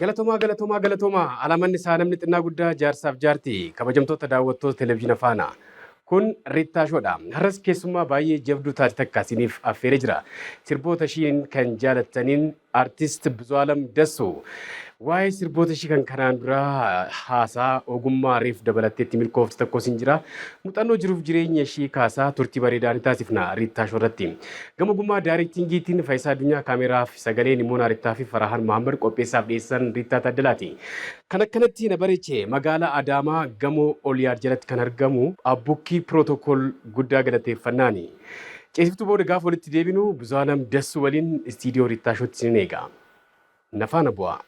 Galatoomaa, galatoomaa, galatoomaa. Alaamanni isaa namni xinnaa guddaa, jaarsaaf jaartii, kabajamtoota daawwattoota televezyiina Faanaa. Kun Riittaa Shoodha. Har'as keessummaa baay'ee jabduu taate takka isiniif affeeree jira. Sirboota ishiin kan jaalattaniin Artist Buzualam Dassuu. Waa'ee sirboota ishii kan kanaan duraa haasaa ogummaa reef dabalatteetti milkoofte tokkos hin jira. Muuxannoo jiruuf jireenya ishii kaasaa turtii bareedaa ni taasifna Riittaa Shoo irratti. Gama ogummaa daayirektingiitiin Fayisaa Addunyaa, kaameeraa fi sagaleen Imoonaa Rittaa fi Farahaan Mahammad, qopheessaaf dhiyeessan Riittaa Taaddalaati. Kan akkanatti na bareeche magaalaa Adaamaa gamoo Oliyaad jalatti kan argamu Abbukkii Pirootokool guddaa galateeffannaani. Ceesiftuu booda gaafa walitti deebinu Buzualam Dassuu waliin istiidiyoo Riittaa Shootti isin eega. Na faana bu'aa.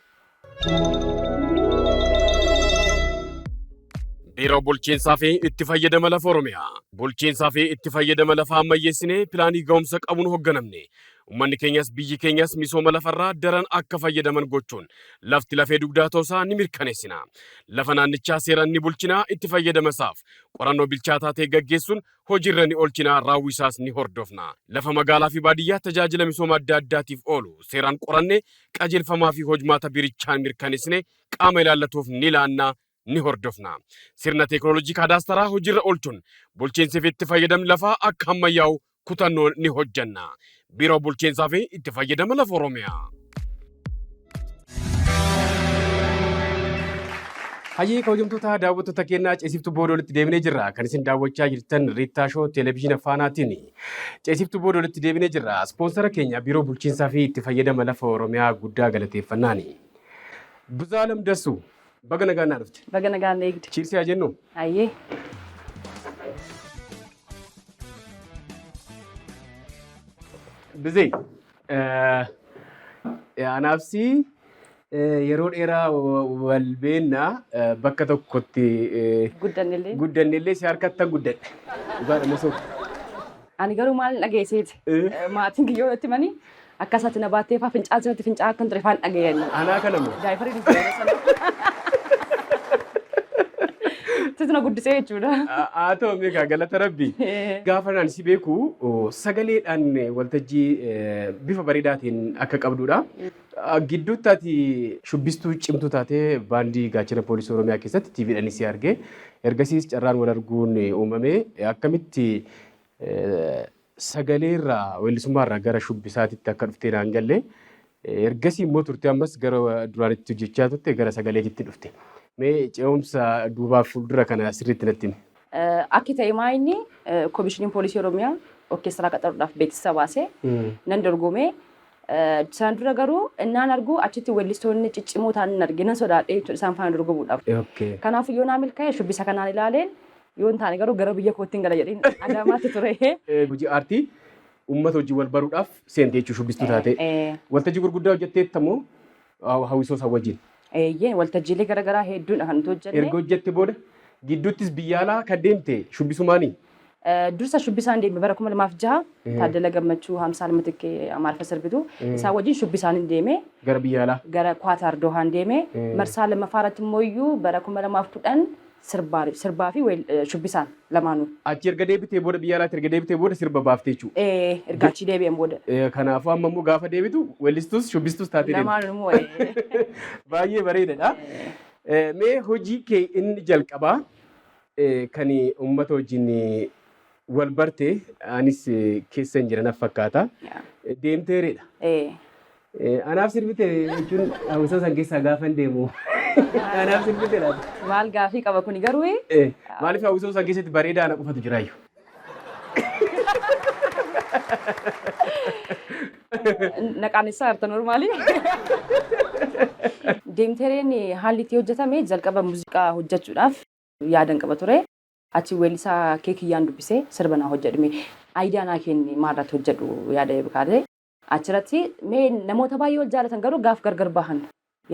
Biiroo Bulchiinsaa fi Itti Fayyadama Lafa Oromiyaa. Bulchiinsaa fi itti fayyadama lafaa ammayyeessinee pilaanii ga'umsa qabuun hogganamne. Uummanni keenyas biyyi keenyas misooma lafarraa daran akka fayyadaman gochuun lafti lafee dugdaa ta'uusaa ni mirkaneessina. Lafa naannichaa seeraan ni bulchina, itti fayyadama isaaf qorannoo bilchaataa ta'e gaggeessuun hojiirra ni oolchina, raawwiisaas ni hordofna. Lafa magaalaa fi baadiyyaa tajaajila misooma adda addaatiif oolu seeraan qorannee qajeelfamaa fi hojmaata biirichaan mirkaneessine qaama ilaallatuuf ni laanna, ni hordofna. Sirna teeknooloojii kaadaastaraa hojiirra oolchuun bulchiinsi fi itti fayyadamni lafaa akka ammayyaa'u kutannoon ni hojjenna. Biiroo Bulchiinsaa fi Itti Fayyadama Lafa Oromiyaa. Hayyee, kabajamtoota daawwattoota keenyaa, ceesiftuu booda walitti deebinee jirra. Kan isin daawwachaa jirtan Riittaa Shoo Televezyiina Faanaatiin. Ceesiftuu booda walitti deebinee jirra. Ispoonsara keenya Biiroo Bulchiinsaa fi Itti Fayyadama Lafa Oromiyaa guddaa galateeffannaani. Buzaalam Dassuu, baga nagaan naa dhufte. Baga nagaan eegde. Cheers haa jennu. Hayyee. Bizee, anaaf si yeroo dheeraa wal beennaa, bakka tokkotti Guddannillee. Guddannillee si harkattan guddadhe. Dhugaadha moo soba? Ani garuu maal dhageesseeti? Maatiin kiyyoo natti himanii akka isaatti na baattee faa fincaan sirriitti fincaa akkan ture faan dhaga'anii. Anaa kana moo? Daayifarii nuti yeroo sana. Situ na guddisee jechuudha. Haa ta'u meeqa, galata Rabbi. Gaafa naan si beeku sagaleedhaan waltajjii bifa bareedaatiin akka qabdudha. Gidduutti ati shubbistuu cimtuu taatee baandii Gaachana Poolisii Oromiyaa keessatti TVdhaan si arge. Ergasiis carraan wal arguun uumame. Akkamitti sagaleerraa, weellisummaarraa gara shubbisaatitti akka dhuftee naan galle. Ergasii immoo turte ammas gara duraanitti hojjechaa turte gara sagaleetitti dhufte. Mee ce'umsa duubaaf fuuldura kana sirriitti natti himi. Akki ta'e maa inni Komishiniin Poolisii Oromiyaa orkeestiraa qaxaruudhaaf beeksisa baasee nan dorgomee. Sana dura garuu innaan argu achitti weellistoonni ciccimoo ta'an hin arge, nan sodaadhe jechuudha isaan faana dorgomuudhaaf. Kanaafuu yoo naa milkaa'e shubbisa kanaan ilaaleen, yoo hin taane garuu gara biyya kootti hin gala jedheen Adaamaatti ture. Hojii aartii uummata wajjin wal baruudhaaf seente jechuun shubbistuu taate. Waltajjii gurguddaa hojjetteetta moo hawwisoo isaa wajjin? Eeyyee, waltajjiilee garaagaraa hedduudha kan nuti hojjenne. Erga hojjette booda gidduuttis biyya alaa kan deemte shubbisumaanii? Dursa shubbisaan deeme bara 2006, Taaddala Gammachuu, Hamsaal Mitikkee, Amaariffa sirbitu, isaan wajjin shubbisaan hin deeme. Gara biyya alaa. Gara Kwaataar Dohaan deeme. Marsaa lammaffaa irratti immoo iyyuu bara 2010 sirbaa fi shubbisaan lamaanuu. Achi erga deebitee booda, biyya alaatti erga deebitee booda sirba baaftee jechuudha. Erga achii deebi'een booda. Kanaafuu amma immoo gaafa deebitu weellistuus shubbistuus taatee deemte. Lamaanuu immoo. Baay'ee bareedaadha. Mee hojii kee inni jalqabaa kan uummata wajjin wal barte, anis keessa hin jira naf fakkaata. Deemteeredha. Anaaf sirbite jechuun hawwisoo san keessaa gaafa hin deemu. Anaaf sirbite laata? Maal gaafii qaba kuni garuu? Maaliif hawwisoo san keessatti bareedaa ana qofatu jiraayyuu? Naqaanessaa jirta normally. Deemtereen haalli itti hojjetame, jalqaba muuziqaa hojjechuudhaaf yaadan qaba ture. Achi weellisaa Keekiyyaan dubbisee, sirba naa hojjedhume. Idea naa kenni, maalirratti hojjedhu yaada kaatee. Achirratti mee namoota baay'ee wal jaalatan garuu gaaf gargar bahan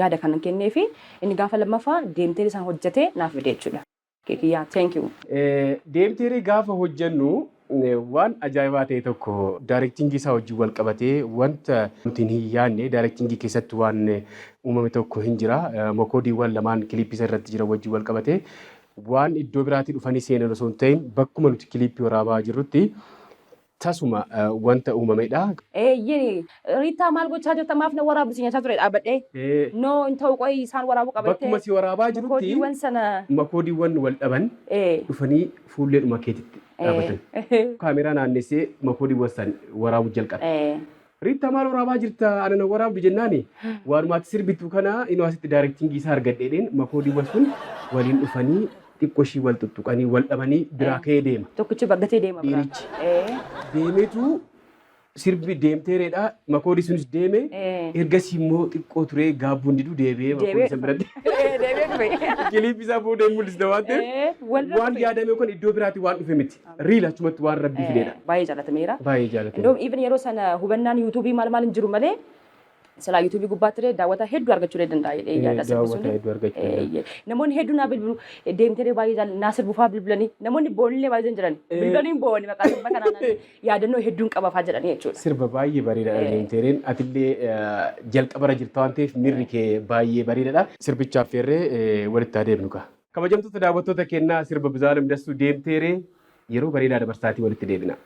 yaada kanan kennee fi inni gaafa lammaffaa deemtee isaan hojjetee naaf fide jechuudha. Keekiyyaa, thank you. Deemteeree gaafa hojjennu waan ajaa'ibaa ta'e tokko, directingii isaa wajjin wal qabatee wanta nuti hin yaadne directingii keessatti waan uumame tokko hin jira. Mokoodiiwwan lamaan kiliippii isa irratti jiran wajjin wal qabatee waan iddoo biraatii dhufanii seenan osoo hin ta'in bakkuma nuti kiliippii waraabaa jirrutti Tasuma wanta uumamedha. Eeyyee, Riittaa maal gochaa jirta, maaf na waraabdu si nyaataa ture dhaabbadhee. No, hin ta'u, qo'i isaan waraabuu qabattee. Bakkuma si waraabaa jirutti Makoodiiwwan sana. Makoodiiwwan wal dhaban dhufanii fuulleedhuma keetitti dhaabatan. Kaameraa naannessee makoodiiwwan san waraabuu jalqabe. Riittaa, maal waraabaa jirta, ana na waraabdu jennaani, waanumaatti sirbitu kana inuu asitti directing isaa argadheedheen makoodiiwwan sun waliin dhufanii xiqqoo ishii wal tuttuqanii wal dhabanii biraa ka'ee deema. Tokkichi baggatee deema biraa. Dhiirichi. Deemeetu sirbi deemteereedha. Makoodii sunis deeme. Ergasii immoo xiqqoo turee gaabbuun diduu deebi'ee makoodii san biratti. Deebi'ee dhufe. Clip isaa booda hin mul'isne waan ta'eef Walirra waan dhufe. yaadame kun iddoo biraatti waan dhufe miti. Real achumatti waan rabbi fideedha. Baay'ee jaallatameera. Baay'ee jaallatame. Indoom even yeroo sana hubannaan yuutuubii maal maal hin jiru malee, silaa yuutuubii gubbaatti illee daawwata hedduu argachuu danda'a jedhee yaada sirbi Daawwata suni. hedduu argachuu danda'a. Namoonni hedduun naa bilbilu, deemtee baay'ee jaalladha naa sirbufaa bilbilanii, namoonni boonillee baay'ee jiran bilbilanii booni maqaa sirba kanaan yaadannoo hedduun qabafaa jedhanii jechuudha. Sirba baay'ee bareedaadha deemteereen. Atillee jalqabarra jirta waan ta'eef miirri kee baay'ee bareedaadha. Sirbichaaf feerree walitti adeemnu kaa. Kabajamtoota daawwattoota kennaa, sirba Bizaalem Dassuu deemteeree yeroo bareedaa dabarsaatii walitti deebina.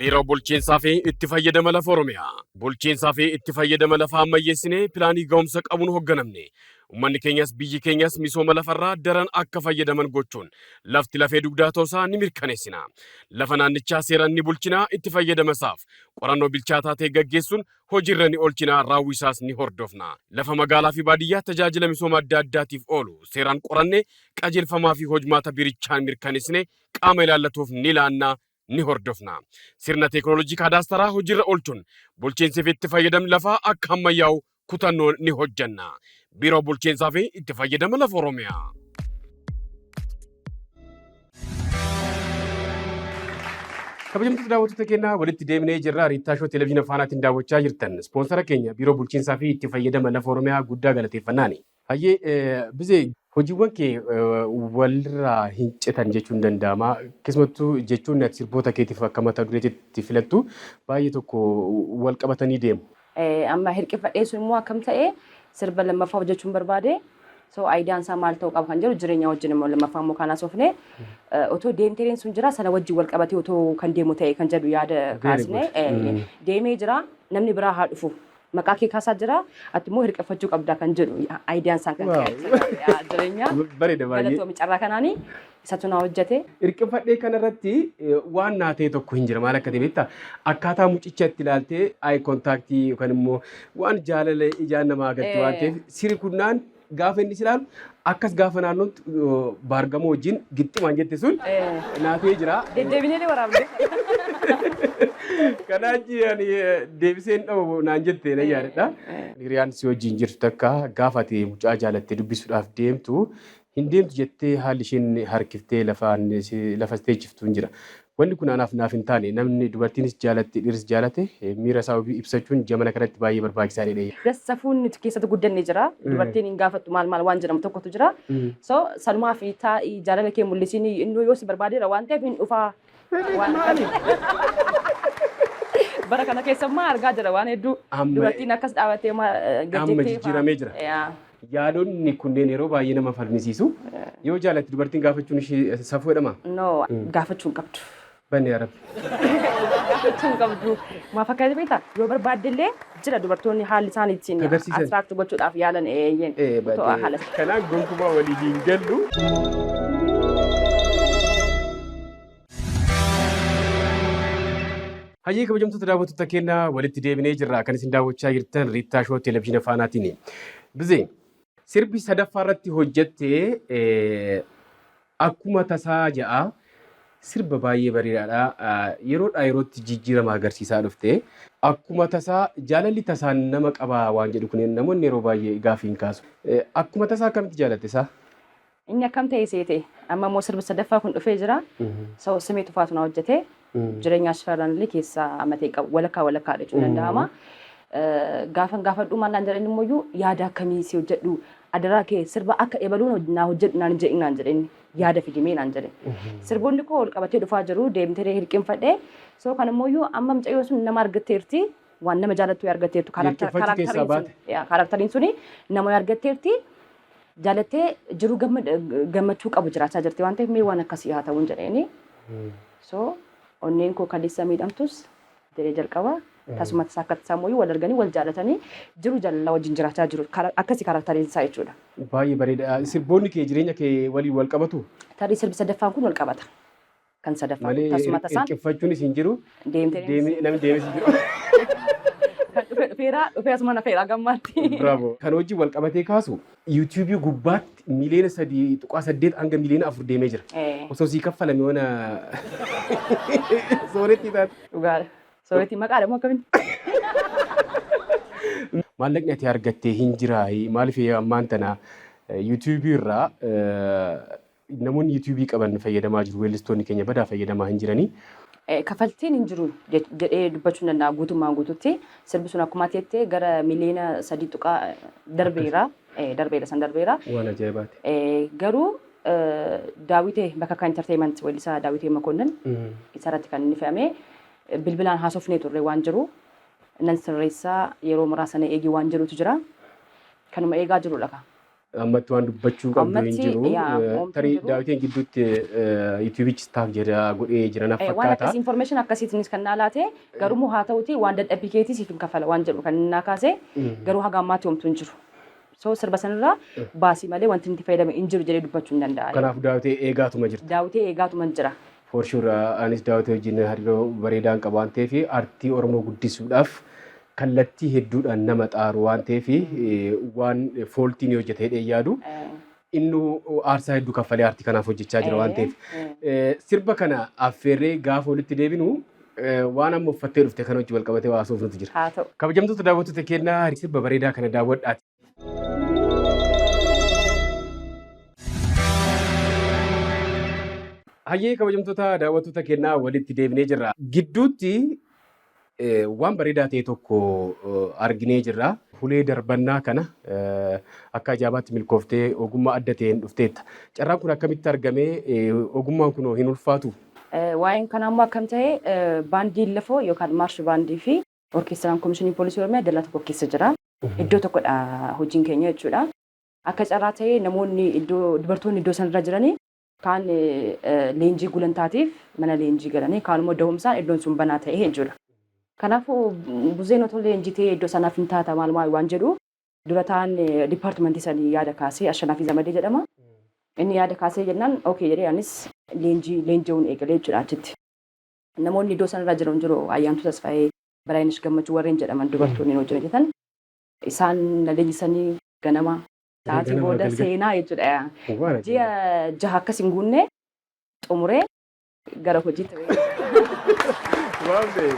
Biiroo Bulchiinsaa fi Itti Fayyadama Lafa Oromiyaa. Bulchiinsaa fi itti fayyadama lafaa ammayyeessinee pilaanii ga'umsa qabuun hoogganamne. Uummanni keenyas biyyi keenyas misooma lafarraa daran akka fayyadaman gochuun lafti lafee dugdaa ta'uusaa ni mirkaneessina. Lafa naannichaa seeraan ni bulchina, itti fayyadama isaaf qorannoo bilchaataa ta'e gaggeessuun hojiirra ni oolchina, raawwii isaas ni hordofna. Lafa magaalaa fi baadiyyaa tajaajila misooma adda addaatiif oolu seeraan qoranne qajeelfamaa fi hojmaata biirichaan mirkaneessine qaama ilaallatuuf ni laanna, ni hordofna. Sirna teekinooloojii kaadaastaraa hojiirra oolchuun bulchiinsi fi itti fayyadamni lafaa akka ammayyaa'u kutannoon ni hojjanna. Biiroo Bulchiinsaa fi Itti Fayyadama Lafa Oromiyaa. Kabajamtoota daawwattoota keenyaa, walitti deemnee jirra. Riittaa Show Televezyiina Faanaatiin daawwachaa jirtan. Sponsor keenya Biiroo Bulchiinsaa fi Itti Fayyadama Lafa Oromiyaa guddaa galateeffannaani. Hayyee Bizee, hojiiwwan kee walirraa hin citan jechuun danda'ama. Keessumattuu jechoonni ati sirboota keetiif akka mata dureetti filattu baay'ee tokko wal qabatanii deemu. Amma hirqifadhee sun immoo akkam ta'e, sirba lammaffaa hojjechuun barbaade. So ideaan isaa maal ta'uu qaba kan jedhu, jireenya wajjin immoo lammaffaa immoo kan haasofne otoo deemteen sun jira sana wajjin wal qabatee otoo kan deemu ta'e kan jedhu yaada kaasne, deemee jira, namni biraa haa dhufu, maqaa kee kaasaa jira, ati immoo hirqifachuu qabda kan jedhu ideaan isaan kan ka'e jireenya. Bareeda baay'ee. Galatoomi, carraa kanaanii isatu naa hojjete. Hirqifadhee kanarratti waan naa ta'e tokko hin jira. Maal akka ta'e beektaa? Akkaataa mucicha itti ilaaltee eye contact yookaan immoo waan jaalala ijaan namaa agarti waan ta'eef, siri kunnaan gaafa inni si ilaalu akkas gaafa naannootti baargamoo wajjin gixximaan jette sun naa ta'ee jira. Deddeebinee waraabne. Kanaan ani deebiseen dhabu naan jette na yaadadha. Hiriyaan si wajjin jirtu takka gaafa ati mucaa jaalattee dubbisuudhaaf deemtu hin deemtu jettee haalli isheen harkiftee lafaan lafa teechiftu hin jira. Wanni kun anaaf naaf hin taane. Namni dubartiinis jaalatte dhiiris jaalate miira isaa ofii ibsachuun jamana kanatti baay'ee barbaachisaadha. Safuun nuti keessatti guddanne jira. Dubartiin hin gaafattu maal maal waan jedhamu tokkotu jira. So sanumaa fi taa'ii jaalala kee mul'isiin, inni yoo si barbaadeera waan ta'eef hin dhufaa. Bara kana keessa immoo argaa jira waan hedduu. Dubartiin akkas dhaabattee Amma jijjiiramee jira. Yaadonni kunneen yeroo baay'ee nama falmisiisu. Yoo jaalatte dubartiin gaafachuun ishee safuu jedhama? No, gaafachuu hin qabdu. Banni Arab. Gaafachuu hin qabdu. Maaf akka beektaa, yoo barbaadde illee jira dubartoonni haalli isaan ittiin Agarsiisan. Attract gochuudhaaf yaalan, eeyyeen. Otoo haala Kanaan gonkumaa walii hin gallu. Hayyee, kabajamtoota daawwattoota keenyaa, walitti deebinee jirra. Kan isin daawwachaa jirtan Riittaa Show Televezyiina Faanaatiin. Bizee, sirbi sadaffaa irratti hojjettee akkuma tasaa ja'a, sirba baay'ee bareedaadha. Yeroodhaa yerootti jijjiirama agarsiisaa dhufte. Akkuma tasaa jaalalli tasaan nama qabaa waan jedhu kun namoonni yeroo baay'ee gaafii hin kaasu. Akkuma tasaa akkamitti jaalatte isaa? Inni akkam ta'e seete, amma immoo sirbi sadaffaa kun dhufee jira. So Simee Tufaatu na hojjete. Jireenya Asfaarraan illee keessaa amatee qabu walakkaa walakkaa jechuun danda'ama. Gaafan gaafadhu maal naan jedhan immoo, yaada akkamii si hojjedhu, adaraa kee sirba akka ebaluun naa hojjedhu naan jedhin naan jedhe, inni yaada fidimee naan jedhe. Sirboonni koo ol qabatee dhufaa jiru, deemtee hirqinfadhe. So kan immoo amma mucayyoon sun nama argatteerti, waan nama jaalattu argatteertu. Hirqinfachuu keessaa baate. Characteriin suni nama argatteerti. Jaalattee jiru gammachuu qabu jiraachaa jirti waan ta'eef, mee waan akkasii haa ta'uun jedheeni. So onneen koo kaleessa miidhamtus jedhee jalqaba. Tasuma tasaa akka tasaa immoo wal arganii, wal jaalatanii, jiru jaalalaa wajjin jiraachaa jiru. Akkasii characteriin isaa jechuudha. Baay'ee bareeda. Sirboonni kee jireenya kee waliin wal qabatu? Tarii sirbi sadaffaan kun wal qabata. Kan sadaffaan Malee tasuma tasaan hirkifachuunis hin jiru. Deemtee Namni deemes hin jiru. Kan dhufe dhufeera, dhufee asuma nafeera gammaatti. Bravo. Kan hojii wal qabatee kaasu, YouTubeii gubbaatti 3.8 hanga miliyoona 4 deemee jira. Osoo sii kaffalame wana sooretti taate. Dhugaadha. Sooretti maqaadha moo akkamitti? Maallaqni ati argattee hin jiraayi? Maaliif ammaan tana YouTubeii irraa namoonni YouTubeii qaban fayyadamaa jiru, weellistoonni keenya badaa fayyadamaa hin jiranii. Kafaltiin hin jiru jedhee dubbachuu hin danda'a guutummaan guututti. Sirbi sun akkuma jettee gara miliyoona 3 tuqaa darbeera. Darbeera, san darbeera. Waan ajaa'ibaati. Garuu Daawitee bakka akka entertainment, weellisaa Daawitee Makonnin isarratti kan inni fe'ame, bilbilaan haasofnee turre. Waan jiru nan sirreessaa, yeroo muraasa na eegi waan jirutu jira. Kanuma eegaa jirudha ka. Ammatti waan dubbachuu qabdu hin Ammatti, jiru. Yaa, homtuu Tarii hin jiru. Daawiteen gidduutti YouTubeichi staff jedha godhee jira na Waan fakkaata. akkasii, information akkasiitiinis kan naa laate, garuu haa ta'uti waan dadhabbii keetii siif hin kafala waan jedhu kan naa kaase, garuu haga ammaatti homtuu hin jiru. So sirba sanirraa baasii malee wanti inni fayyadame hin jiru jedhee dubbachuu hin danda'a. Kanaaf Daawitee eegaatuma jirta. Daawitee eegaatuma jira. For sure, anis Daawitee wajjin hariiroo bareedaan qaba waan ta'eef, aartii Oromoo guddisuudhaaf kallattii hedduudhaan nama xaaru waan ta'eef, waan faultiin ni hojjeta jedhee yaadu. Inni aarsaa hedduu kaffalee aartii kanaaf hojjechaa jira waan ta'eef. Sirba kana affeerree gaafa walitti deebinu, waan amma uffattee dhufte kana wajjin wal qabatee waa haasofnutu jira. Haa ta'u. Kabajamtoota daawwattoota keenyaa, sirba bareedaa kana daawwadhaati. Hayyee, kabajamtoota daawwattoota keenyaa, walitti deebinee jirra. Gidduutti waan bareedaa ta'e tokko arginee jirra. Ulee darbannaa kana akka ajaa'ibaatti milkooftee ogummaa adda ta'een dhufteetta. Carraan kun akkamitti argame? Ogummaan kun hin ulfaatu? Waa'een kanaa immoo akkam ta'e, baandiin lafoo yookaan maarsh baandii fi orkeestiraan Komishinii Poolisii Oromiyaa dallaa tokko keessa jira. Iddoo tokkodha hojiin keenya jechuudha. Akka carraa ta'ee namoonni iddoo, dubartoonni iddoo sanarra jiranii kaan leenjii gulantaatiif mana leenjii galanii, kaan immoo da'umsaan iddoon sun banaa ta'ee jechuudha. Kanaafuu buzeen otoo leenjii ta'ee iddoo sanaaf hin taata maal maal waan jedhu, dura ta'an departmentii sanii yaada kaasee, Ashanaafi Zamadee jedhama. Inni yaada kaasee jennaan okay jedhee anis leenjii leenji'uun eegalee jechuudha achitti. Namoonni iddoo sanarra jiran jiru, Ayyaantuu Tasfaayee, Balaayinish Gammachuu warreen jedhaman, dubartoonni hojii hojjetan. Isaan na leenjisanii ganama sa'aatii Ganama booda galgala. seenaa jechuudha. Waan Ji'a 6 akkas hin guunne xumuree gara hojiitti. Waan ta'e.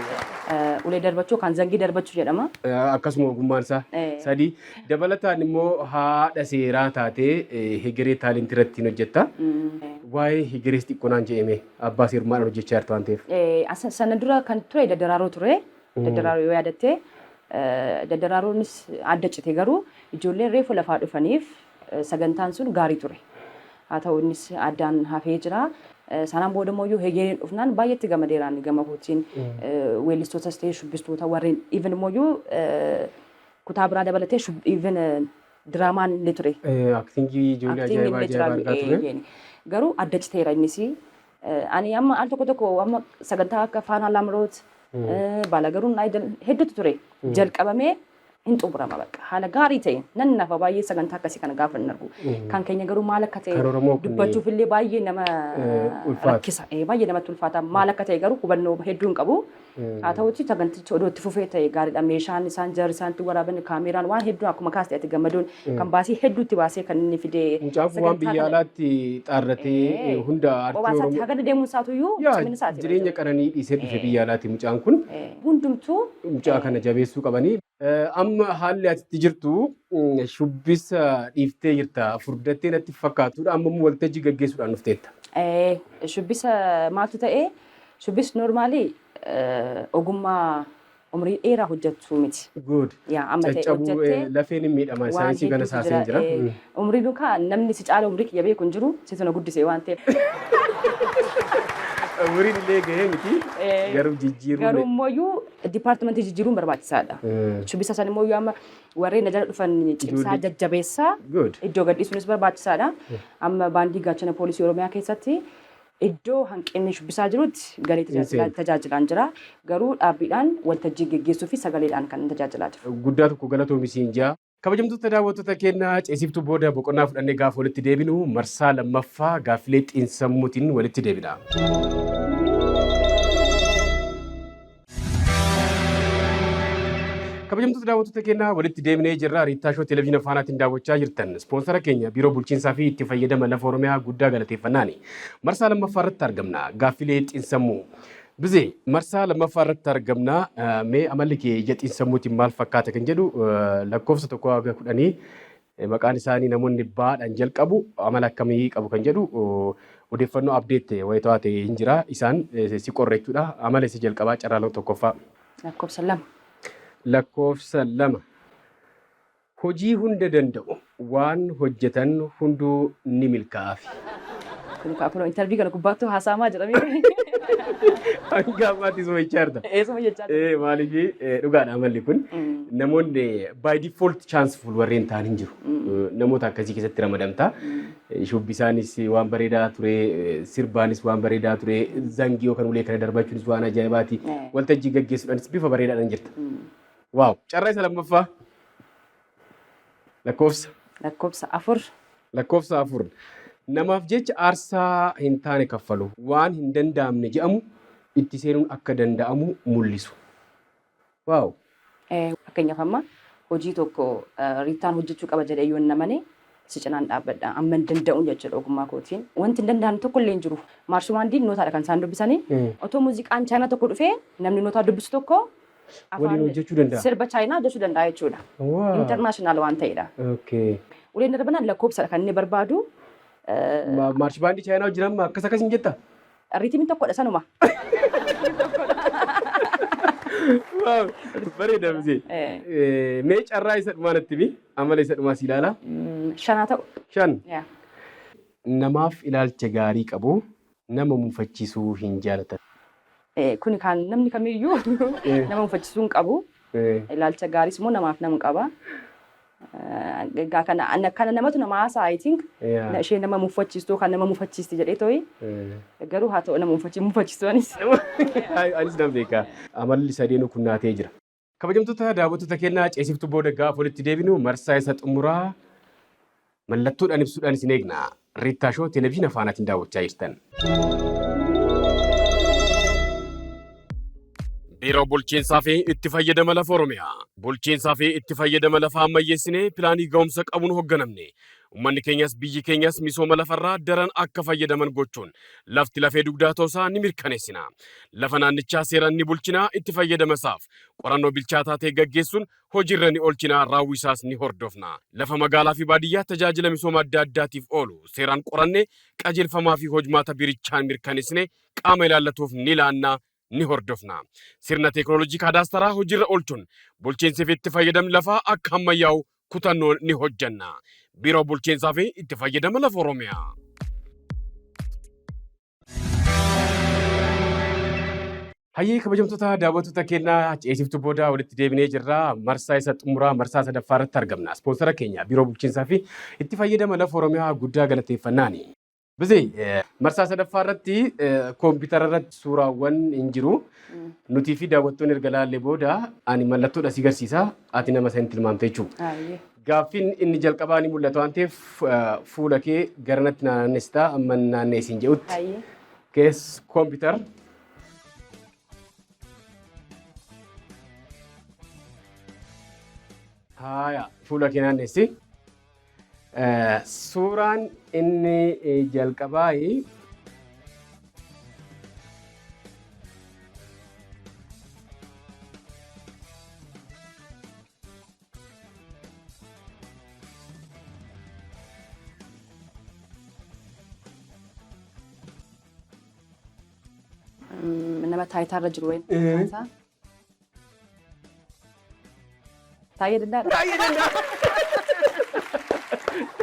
Ulee darbachuu kan zangii darbachuu jedhama. Akkasuma ogummaan isaa sadii. Dabalataan immoo haadha seeraa taatee Hegeree Talent irratti hin hojjetta. Waa'ee Hegerees xiqqoo naan jedhame, abbaa seerummaadhaan hojjechaa jirtu waan ta'eef. Sana dura kan ture Daddaraaroo ture. Daddaraaroo yoo yaadatte, Daddaraaronis adda cite, garuu ijoolleen reefu lafaa dhufaniif sagantaan sun gaarii ture. Haa ta'u, innis addaan hafee jira. Sanaan booda immoo Hegereen dhufnaan baay'eetti gamadeeraan gama kootiin, weellistootas ta'e shubbistoota warreen, even immoo kutaa biraa dabalatee, even diraamaan illee ture. Actingii ijoollee Acting ajaa'ibaa illee jira. ajaa'ibaa argaa ture. Garuu adda citeera innis. Ani amma al tokko tokko amma sagantaa akka Faanaa Laamroot, Baalagaruun Idol hedduutu ture. Jalqabamee hin xumurama, bakka haala gaarii ta'e nan nafa baay'ee sagantaa akkasii kana gaafa hin argu. Kan keenya garuu maal akka ta'e Kan Oromoo kun dubbachuuf illee baay'ee nama ulfaata. Rakkisa. Baay'ee namatti ulfaata. Maal akka ta'e garuu hubannoo hedduu hin qabu. Haa ta'uti sagantichi odoo itti fufee ta'e gaariidha. Meeshaan isaan jarri isaan itti waraaban, kaameeraan, waan hedduu akkuma kaaste ati gammaduun kan baasii hedduutti baasee kan inni fide. Mucaan kun waan sagantaa biyya kana- alaatti xaarratee hunda aartii Kophaa isaatti Oromoo. hagana deemuun isaatuyyuu Yaa, cimina isaati. jireenya qananii dhiisee dhufe biyya alaatti mucaan kun. Hundumtuu Mucaa kana jabeessuu qabanii. Amma haalli ati itti jirtu shubbisa dhiiftee jirta. Furdattee natti fakkaatudha. Amma immoo waltajjii gaggeessuudhaan dhufteetta. Shubbisa maaltu ta'e, shubbisni normally ogummaa umrii dheeraa hojjechuu miti. Good. Yaa, amma ta'e Caccabuu hojjettee lafeen hin miidhama. waan Saayinsii kana hedduutu saaseen jira. Umrii duukaa namni si caala umrii kiyya beeku hin jiru, situ na guddise waan ta'eef. Umuriin illee gahee miti. Garuu jijjiiruun. Garuu immoo departmentii jijjiiruun barbaachisaadha. Shubbisa san immoo amma warreen na jala dhufan cimsaa jajjabeessaa iddoo gadhiisuunis barbaachisaadha. Amma baandii Gaachana Poolisii Oromiyaa keessatti iddoo hanqinni shubbisaa jirutti garee tajaajilaan jira. Garuu dhaabbiidhaan waltajjii geggeessuu fi sagaleedhaan kan tajaajilaa jiru. Guddaa tokko galatoomi siin jaa. Kabajamtoota daawwattoota keenyaa, ceesiftuu booda boqonnaa fudhannee gaafa walitti deebinu marsaa lammaffaa gaaffilee xiinsammuutiin walitti deebina. Kabajamtoota daawwattoota keenyaa, walitti deebinee jirra. Riittaa Shoo Televezyiina Faanaatiin daawwachaa jirtan. Ispoonsara keenya Biiroo Bulchiinsaa fi Itti Fayyadama Lafa Oromiyaa guddaa galateeffannaani. Marsaa lammaffaa irratti argamna. Gaaffilee xiinsammuu. Bizee, marsaa lammaffaa irratti argamna. Mee amalli kee ija xiinsammuutiin maal fakkaata kan jedhu, lakkoofsa 1 haga 10 maqaan isaanii namoonni baadhaan jalqabu amala akkamii qabu kan jedhu odeeffannoo update wayitawaa ta'e hin jira. Isaan si qorra jechuudha. Amala isa jalqabaa, carraa tokkoffaa. Lakkoofsa 2. Lakkoofsa 2. Hojii hunda danda'u. Waan hojjetan hunduu ni milkaa'aaf. Kun kun interview kana gubbaattuu haasa'amaa jedhamee. Hanga ammaatti suma jechaa jirta. Eessuma jechaa jira. Maaliif, dhugaadha amalli kun. Namoonni by default chanceful warreen ta'an hin jiru. Namoota akkasii keessatti ramadamta. Shubbisaanis waan bareedaa ture, sirbaanis waan bareedaa ture, zangii yookaan ulee kana darbachuunis waan ajaa'ibaati. Waltajjii gaggeessuudhaanis bifa bareedaadhaan jirta. Wow! Carraa isa lammaffaa. Lakkoofsa. Lakkoofsa 4. Lakkoofsa 4. Namaaf jecha aarsaa hin taane kaffalu. Waan hin danda'amne jedhamu itti seenuun akka danda'amu mul'isu. Wow! Fakkeenyaaf, amma hojii tokko Riittaan hojjechuu qaba jedhee yoo namane si cinaan dhaabbadha. Amma hin danda'uun jechuudha ogummaa kootiin. Wanti hin danda'amne tokko illee hin jiru. Maarshumaandiin nootaadha kan isaan dubbisanii. Otoo muuziqaan Chaayinaa tokko dhufee namni nootaa dubbisu tokko waliin hojjechuu danda'a. Sirba Chaayinaa hojjechuu danda'a jechuudha. International waan ta'edha. Uleen darbanaan lakkoofsadha kan inni barbaadu. Maarsh baandii Chaayinaa hojjetan akkas akkas hin jettaa? Rhythmiin tokkodha sanuma. Wow! Bareeda, Bizee. Mee carraa isa dhumaa natti himi. Amala isa dhumaa si ilaala. Shanaa ta'u. 5. Yaa. Namaaf ilaalcha gaarii qabu. Nama mufachiisuu hin jaalatan. Kuni kan namni kamiyyuu nama mufachiisuu hin qabu. Ilaalcha gaariis immoo namaaf nama qaba. Egaa kana namatu nama haasa'a, I think. Ishee nama mufachiistuu kan nama mufachiisti jedhee tooyi. Garuu haa ta'u, nama mufachiistu anis. Anis nan beeka. Amalli sadeenuu kun naatee jira. Kabajamtoota daawwattoota keenyaa, ceesiftuu booda gaafa walitti deebinu marsaa isa xumuraa mallattoodhaan ibsuudhaan isin eegna. Riittaa Shoo Televezyiina Faanaatiin daawwachaa jirtan. Biiroo Bulchiinsaa fi Itti Fayyadama Lafa Oromiyaa. Bulchiinsaa fi itti fayyadama lafaa ammayyeessinee pilaanii ga'umsa qabuun hoogganamne. Uummanni keenyas biyyi keenyas misooma lafarraa daran akka fayyadaman gochuun lafti lafee dugdaa ta'uusaa ni mirkaneessina. Lafa naannichaa seeraan ni bulchina, itti fayyadama isaaf qorannoo bilchaataa ta'e gaggeessuun hojiirra ni oolchina, raawwisaas ni hordofna. Lafa magaalaa fi baadiyyaa tajaajila misooma adda addaatiif oolu seeraan qorannee qajeelfamaa fi hojmaata biirichaan mirkaneessine qaama ilaallatuuf ni laanna, ni hordofna. Sirna teekinooloojii kaadaastaraa hojiirra oolchuun bulchiinsi fi itti fayyadamni lafaa akka ammayyaa'u kutannoon ni hojjenna. Biiroo Bulchiinsaa fi Itti Fayyadama Lafa Oromiyaa. Hayyee, kabajamtoota daawwattoota keenyaa, ceesiftuu booda walitti deebinee jirra. Marsaa isa xumuraa, marsaa sadaffaa irratti argamna. Ispoonsara keenya Biiroo Bulchiinsaa fi Itti Fayyadama Lafa Oromiyaa guddaa galateeffannaani. Bizee, marsaa sadaffaa irratti koompitara irratti suuraawwan hin jiru. Nutii fi daawwattoonni erga laallee booda ani mallattoodha si garsiisa. Ati nama san tilmaamte jechuudha. Gaaffiin inni jalqabaa ni mul'ata waan ta'eef fuula kee garanatti naannessita amma naanneessiin jedhutti. Kees koompitara. Haaya, fuula kee naannessi. Suuraan inni jalqabaa Nama taayitaarra jiru wayin. Taayyee Dandaadha. Taayyee Danda'a.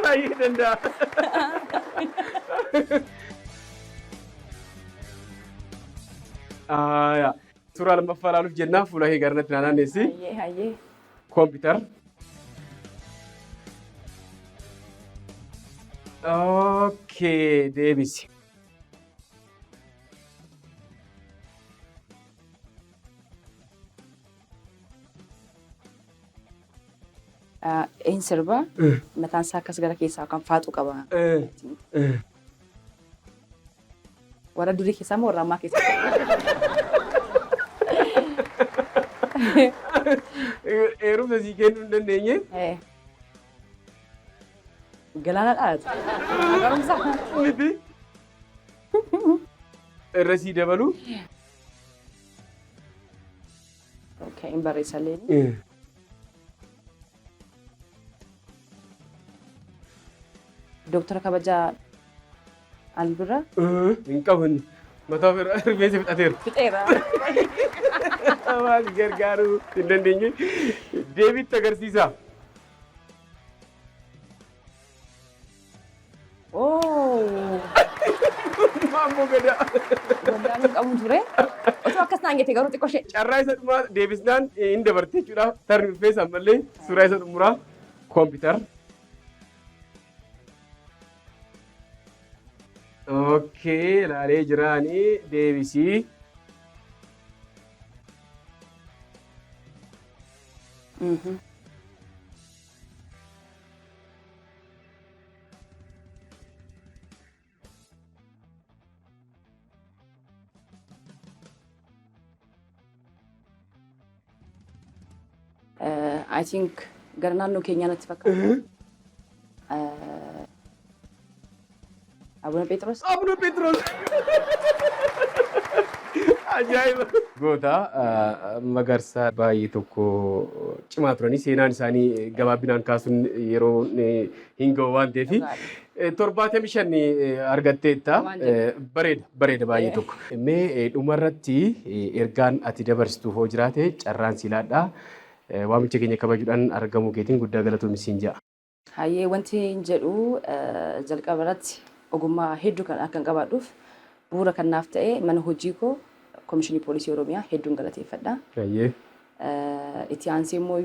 Taayyee Danda'a. Aayaa. Suuraa lammaffaa ilaaluuf jennaa fuula kee garanatti naa naannessi. Hayyee hayyee. Kompiitara. Okay, deebisi. Een sirba mataan isaa akkas gara keessaa kan faaxu qaba. Warra durii keessaa moo warra ammaa keessaa? Heerumsa sii kennuu hin dandeenye. Galaana dhaadhata. Barumsa. Miti. Irra sii dabalu. Okay, hin barreessallee. Dooktara kabajaa Albira. Hin qabu inni. Mataa ofirraa rifeensa fixateera. Fixeera. Waan gargaaruu hin dandeenye. Deebiitti agarsiisa. Oh! Maammoo Gadaa. Waldaan hin qabu ture. Otoo akkas naan jette garuu xiqqoo ishee. Carraa isa dhumaa deebisnaan hin dabarte jechuudha. Tarni rifeensa ammallee suuraa isa xumuraa. Kompiitara. Okay, ilaalee jiraanii deebisii. I think gara naannoo keenyaa natti fakkaata. Abuna Phexros. Abuna Phexros. Ajaa'iba! Goota Magarsaa baay'ee tokko cimaa turanii seenaan isaanii gabaabinaan kaasuun yeroo hin ga'u waan ta'eef 75 argatteetta. Bareeda bareeda baay'ee tokko. Mee dhumarratti ergaan ati dabarsitu hoo jiraate carraan si laadhaa. Waamicha keenya kabajuudhaan argamuu keetiin guddaa galatoomi siin jedha. Hayyee, wanti hin jedhu jalqaba irratti ogummaa hedduu kan akkan qabaadhuuf bu'uura kan naaf ta'e mana hojii koo Komishinii Poolisii Oromiyaa hedduun galateeffadha. Itti aansee immoo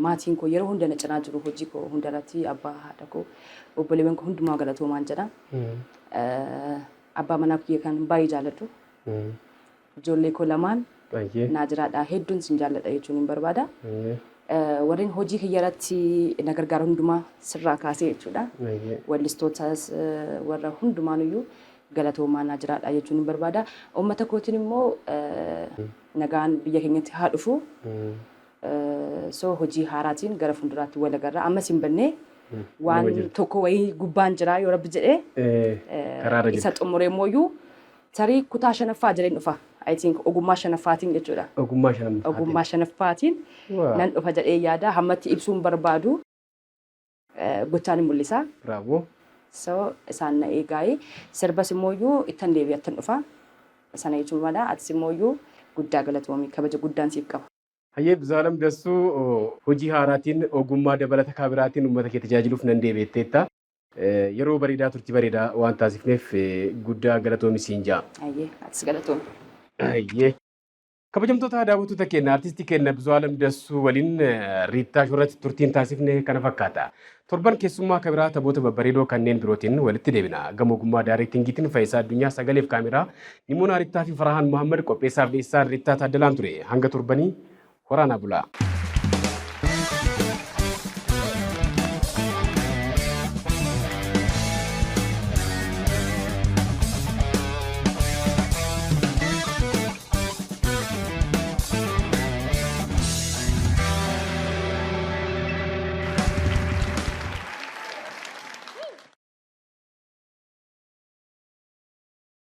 maatiin koo yeroo hunda na cinaa jiru, hojii koo hundarratti abbaa, haadha koo, obboleewwan koo hundumaa galatoomaan jedha. Abbaa manaa kiyya kan baay'ee jaalladhu. Ijoollee koo lamaan naa jiraadha, hedduun sin jaalladha jechuun hin barbaada. Warreen hojii kiyya irratti na gargaaran hundumaa sirraa kaasee jechuudha. Wallistootas warra hundumaanuyyuu galatoomaa, naa jiraadha jechuun hin barbaada. Uummata kootiin immoo nagaan biyya keenyatti haa dhufu. So hojii haaraatiin gara fuulduraatti wal agarra. Ammas hin bannee waan tokko wayii gubbaan jira yoo Rabbi jedhee Karaarra isa jirta. Xumuree immoo tarii kutaa shanaffaa jedheen dhufa. I think ogummaa shanaffaatiin jechuudha. Ogummaa shanaffaatiin. Ogummaa shanaffaatiin nan dhufa jedhee yaada. Hammatti ibsuun barbaadu gochaan hin mul'isa. Bravo. So isaan na eegaa'ee sirbas immoo ittan deebi'ee attan dhufa. Sana jechuun barbaada. Atis immoo guddaa galatoomii, kabaja guddaan siif qaba. Hayyee, Bizaalem Dassuu, hojii haaraatiin ogummaa dabalata kaabiraatiin uummata kee tajaajiluuf nan deebi'etteetta. Yeroo bareedaa, turtii bareedaa waan taasifneef guddaa galatoomi siin ja'a. Hayyee, atis galatoomi. Hayyee. Kabajamtoota daawwattoota keenya, artistii keenya Bizaalem Dassuu waliin Riittaa Shoorratti turtiin taasifne kana fakkaata. Torban keessummaa kabiraa taphoota babbareedoo kanneen birootiin walitti deebina. Gama ogummaa directingiitiin Faayisaa Addunyaa, sagaleef kaameraa Nimoonaa Rittaa fi Farahaan Muhammad, qopheessaaf dhiyeessaan Rittaa Taaddalaan ture. Hanga torbanii horaanaa bulaa.